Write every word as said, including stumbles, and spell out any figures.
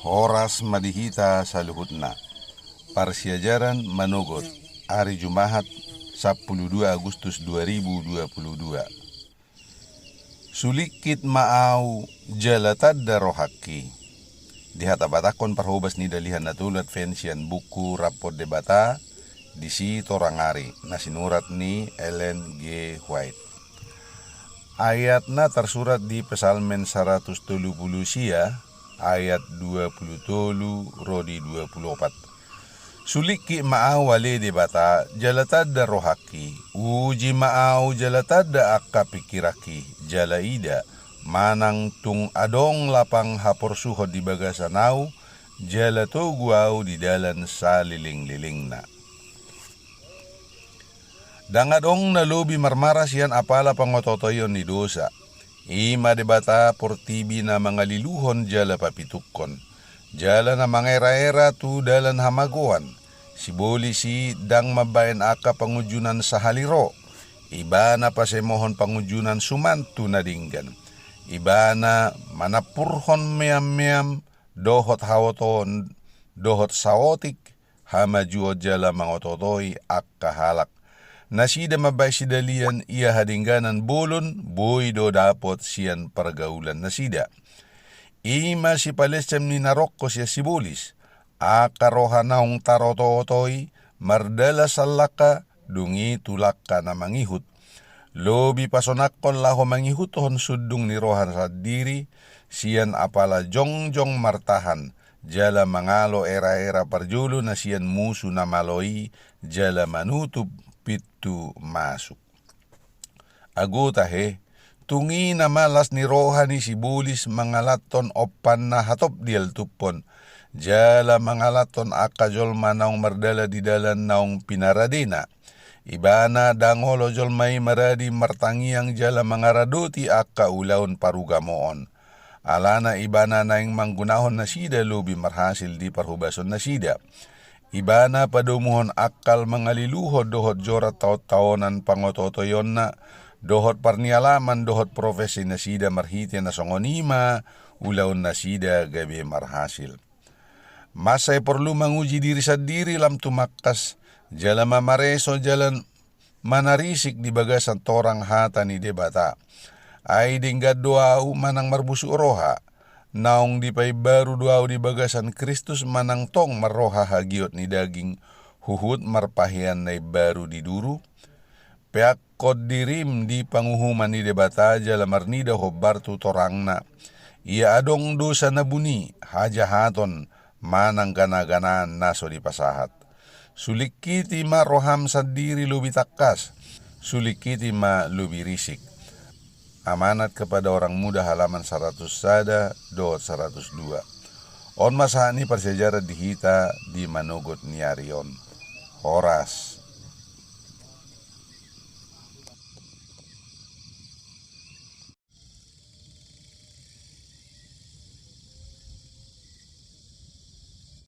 Horas ma di hita saluhutna. Parsiajaran manogot, ari Jumahat, sampulu dua Agustus dua ribu dua puluh dua. Sulingkit ma ahu jala tanda rohangki. Dihatabatakhon parhobas ni Dalihan Na Tolu Advent sian buku Raphon Debata, Disi Torang Ari, na sinurat ni Ellen G. White. Ayatna tarsurat di Psalmen saratus tolu pulu sia, ayat dua pulu tolu ro di dua pulu opat. Sulingkit ma ahu ale Debata, jala tanda rohangki, uji ma ahu jala tanda angka pingkiranki, jala ida, manang tung adong lapang haporsuhon di bagasan ahu, jala togu ahu di dalan salelenglelengna. Ndang adong na lobi marmara sian apala pangototoion ni dosa. I ma Debata portibi na mangaliluhon jala papitungkon, jala na mangeraera tu dalan hamagoan. Sibolis i ndang mambahen angka pangunjunan sahali ro. Ibana pasemohon pangunjunan suman tu na denggan. Ibana manampurhon meammeam dohot haotoon, dohot saotik hamajuon jala mangototoi angka halak. Nasida mambahen sidalian ia hadengganan bolon boi do dapot sian pargaulan nasida. I ma sipalesem ni na rongko sian sibolis. Angka roha naung tarotootoi, mardalan sallangka, dung i tu langka na mangihut. Lobi pasonangkon laho mangihuthon sundung ni roha sandiri, sian apala jongjong martahan, jala mangalo eraera parjolo na sian musu na malo i, jala manutup pintu masuk. Ago tahe, tung i nama las ni roha ni sibolis mangalapkon ompanna hatop dialtuphon, jala mangalapkon angka jolma naung mardalan di dalan naung pinaradena. Ibana ndang olo jolma i maradi martangiang jala mangaradoti angka ulaon parugamoon. Alana ibana naeng manggunahon nasida lobi marhasil di parhobason nasida. Ibana padomuhon angkal mangaliluhon dohot jorat taontaonan pangototoionna, dohot parnialaman dohot profesi nasida marhite na songon i ma ulaon nasida gabe marhasil. Mansai porlu manguji diri sandiri lam tumangkas, jala mamareso jala manarisik di bagasan torang hata ni Debata. Ai denggan do ahu manang marbusuk roha, naung dipaimbaru do ahu di bagasan Kristus manang tong marroha hagiot ni daging, huhut marpahean na imbaru di duru? Peakkon dirim di panguhuman ni Debata jala marnida hombar tu torangna. Ia adong dosa na buni, hajahaton, manang ganaganaan na so dipasahat. Sulingkiti ma roham sandiri lobi tangkas, sulingkiti ma lobi risik. Amanat kepada Orang Muda halaman saratus sada dohot saratus dua. On ma sahat ni parsiajaran di hita di manogot ni ari on. Horas.